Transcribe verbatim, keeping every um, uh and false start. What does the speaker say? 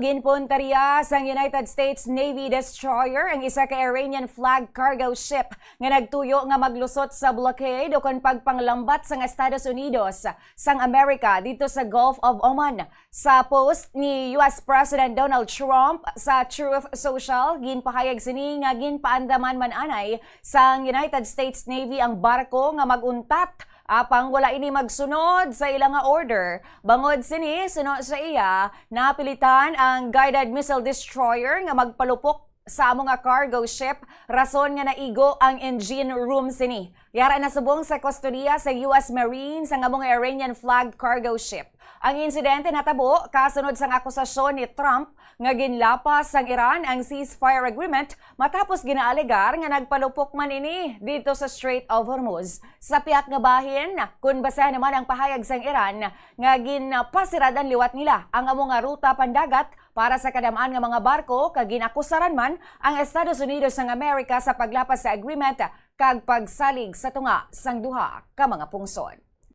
Ginpuntarya sang United States Navy destroyer ang isa ka Iranian flag cargo ship nga nagtuyo nga maglusot sa blockade o kon pagpanglambat sang Estados Unidos sang Amerika dito sa Gulf of Oman. Sa post ni U S President Donald Trump sa Truth Social, ginpahayag sini nga ginpaandaman man anay sang United States Navy ang barko nga mag-untat apang wala ini magsunod sa ila nga order. Bangod sini, suno sa iya, napilitan ang guided missile destroyer nga magpalupok sa amo nga cargo ship, rason nga naigo ang engine room sini. Yara na subong sa kustodiya sa U S Marines ang amo nga Iranian flag cargo ship. Ang insidente natabo kasunod sang akusasyon ni Trump nga ginlapas sang Iran ang ceasefire agreement matapos ginaalegar nga nagpalupok man ini dito sa Strait of Hormuz. Sa pihak nga bahin, kun basahan naman ang pahayag sang Iran nga ginpasirad ang liwat nila ang amo nga ruta pandagat para sa kadam-an nga mga barko, kag ginakusaran man ang Estados Unidos sang Amerika sa paglapas sa agreement kag pagsalig sa tunga sang duha ka mga pungsod.